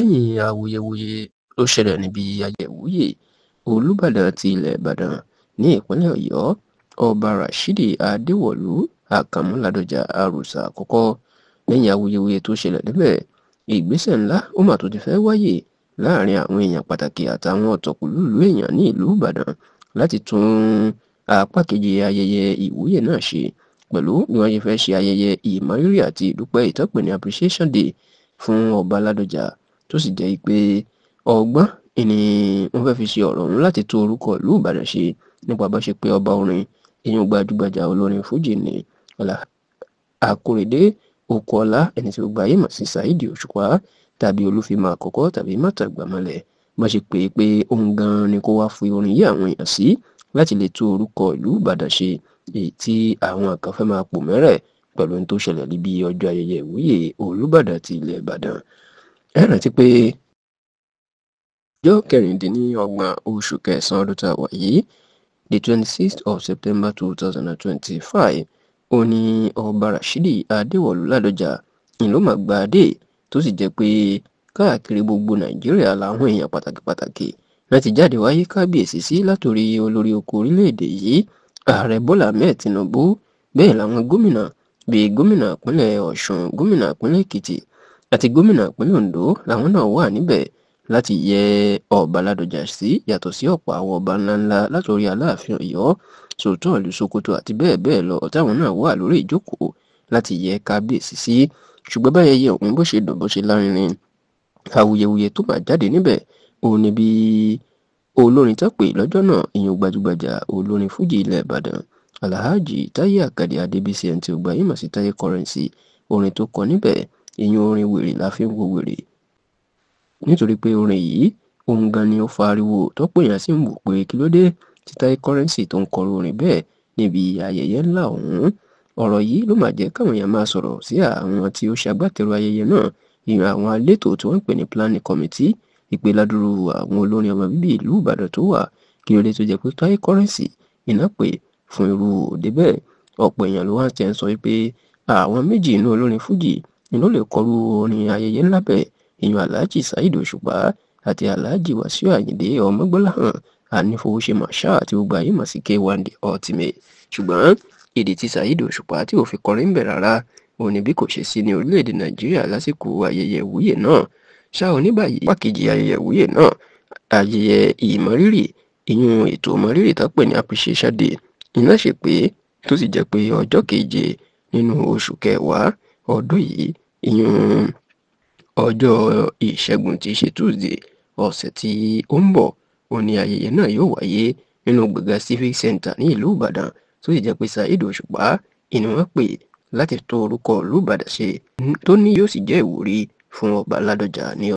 Lẹ́yìn awuyewuye tó ṣẹlẹ̀ níbi ayẹyẹ ìwúyè Olùbàdàn ti ilẹ̀ Ìbàdàn ní ìpínlẹ̀ Ọ̀yọ́, Ọba Rashidi Adéwọ̀lú Àkànmú Ládọjà Arusa àkọ́kọ́. Lẹ́yìn awuyewuye tó ṣẹlẹ̀ níbẹ̀, ìgbésẹ̀ ńlá ó mà tó ti fẹ́ wáyé láàrin àwọn èèyàn pàtàkì àtàwọn ọ̀tọ̀kùlú èèyàn ní ìlú Ìbàdàn láti tún apá kejì ayẹyẹ ìwúyè náà ṣe pẹ̀lú bí wọ́n ṣe fẹ́ ṣe ayẹyẹ ìmọrírì àti ìdúpẹ́ ìtọ́pẹ̀ ní Appreciation Day fún Ọba Ládọjà, tó sì jẹ́ pé ọgbọ́n ni wọ́n fẹ́ fi ṣe ọ̀rọ̀ ọ̀hún láti tún orúkọ ìlú Ìbàdàn ṣe nípa bá ṣe pé ọba orin ìyún gbajúgbajà olórin fújì ní Akóredé Okuọlá, ẹni tí gbogbo ayé mọ̀ sí Saheed Òṣùpá tàbí Olúfìmọ̀ àkọ́kọ́ tàbí Mátàgbàmọ́lẹ̀, bá ṣe pé pé òun gan-an ni kó wá fi orin yí àwọn èèyàn sí láti lè tún orúkọ ìlú Ìbàdàn ṣe, èyí tí àwọn kan fẹ́ máa pò mẹ́rẹ̀ pẹ̀lú ohun tó ṣẹlẹ̀ níbi ọjọ́ ayẹyẹ ìwúyè Olúbàdàn ti ilẹ̀ Ìbàdàn. Ẹ rántí pé ọjọ́ 26 oṣù kẹsàn-án ọdún tá a wà yìí, the 26th of September 2025, ó ní Ọba Rashidi Adéwọ̀lú Ládọjà ìlú màgbàdé, tó sì jẹ́ pé káàkiri gbogbo Nàìjíríà làwọn èèyàn pàtàkì pàtàkì láti jáde wáyé kábíyèsí sí, látòrí olórí oko orílẹ̀-èdè yìí Ààrẹ Bọ́lá Ahmed Tinubu, bẹ́ẹ̀ làwọn gómìnà bíi gómìnà ìpínlẹ̀ Ọ̀ṣun, gómìnà ìpínlẹ̀ Èkìtì àti gómìnà ìpínlẹ̀ Ondo làwọn náà wà níbẹ̀ láti yẹ Ọba Ládọjà sí, yàtọ̀ sí ọ̀pọ̀ àwọn ọba ńláńlá látòrí Aláàfin Ọ̀yọ́, Sultan ìlú Sokoto àti bẹ́ẹ̀ bẹ́ẹ̀ lọ táwọn náà wà lórí ìjókòó láti yẹ kábíyèsí sí. Ṣùgbọ́n báyẹyẹ ọ̀hún bó ṣe dùn bó ṣe lárinrin, awuyewuye tó máa jáde níbẹ̀ òun ni bí olórin tó pè lọ́jọ́ náà, ìyẹn gbajúgbajà olórin fújì ilẹ̀ Ìbàdàn Alhaji Táyé Àkàdé Adébísí, ẹni tí ó gbayé mọ̀ sí Táyé Currency, orin tó kọ níbẹ̀ ìyẹn orin wèrè la fi ń wo wèrè, nítorí pé orin yìí òun gan ni ó fa ariwo tọ́pọ̀ èèyàn sì ń wò pé kí ló dé tí Táyé Currency tó ń kọrú orin bẹ́ẹ̀ níbi ayẹyẹ ńlá ọ̀hún. Ọ̀rọ̀ yìí ló máa jẹ́ káwọn èèyàn máa sọ̀rọ̀ sí àwọn tí ó ṣagbátẹrù ayẹyẹ náà, ìyẹn àwọn alétò tí wọ́n ń pè ní planning committee, ìpè ládùrú àwọn olórin ọmọ bíbí ìlú Ìbàdàn tó wà, kí ló dé tó jẹ́ pé Táyé Currency iná pè fún irú òde bẹ́ẹ̀. Ọ̀pọ̀ èèyàn ló wá ti ń sọ wípé àwọn méjì inú olórin fújì ni ló lè kọrú orin ayẹyẹ ńlá bẹ́ẹ̀, ìyẹn Alhaji Saheed Òṣùpá àti Alhaji Wasiu Ayinde Ọmọgbọ́láhàn Ànífowóṣe Marshal àti gbogbo ayé mọ̀ sí K1 The Ultimate. Ṣùgbọ́n ìdí tí Saheed Òṣùpá tí ò fi kọrin bẹ̀ rárá òun ni bí kò ṣe sí ní orílẹ̀-èdè Nàìjíríà lásìkò ayẹyẹ ìwúyè náà. Ṣá ò ní báyìí pàkejì ayẹyẹ ìwúyè náà, ayẹyẹ ìmọrírì ìyún ètò ìmọrírì tó pè ní Appreciation Day iná ṣe pé, tó sì jẹ́ pé ọjọ́ keje nínú oṣù kẹwàá ọdún yìí, ìyún ọjọ́ ìṣẹ́gun tí í ṣe Tuesday ọ̀sẹ̀ tí ó ń bọ̀, òun ni ayẹyẹ náà yóò wáyé nínú gbọ̀ngàn Civic Center ní ìlú Ìbàdàn, tó sì jẹ́ pé Saheed Òṣùpá ìní wọ́n pè láti tó orúkọ ìlú Ìbàdàn ṣe, tó ní yóò sì jẹ́ ìwúrí fún Ọba Ládọjà ní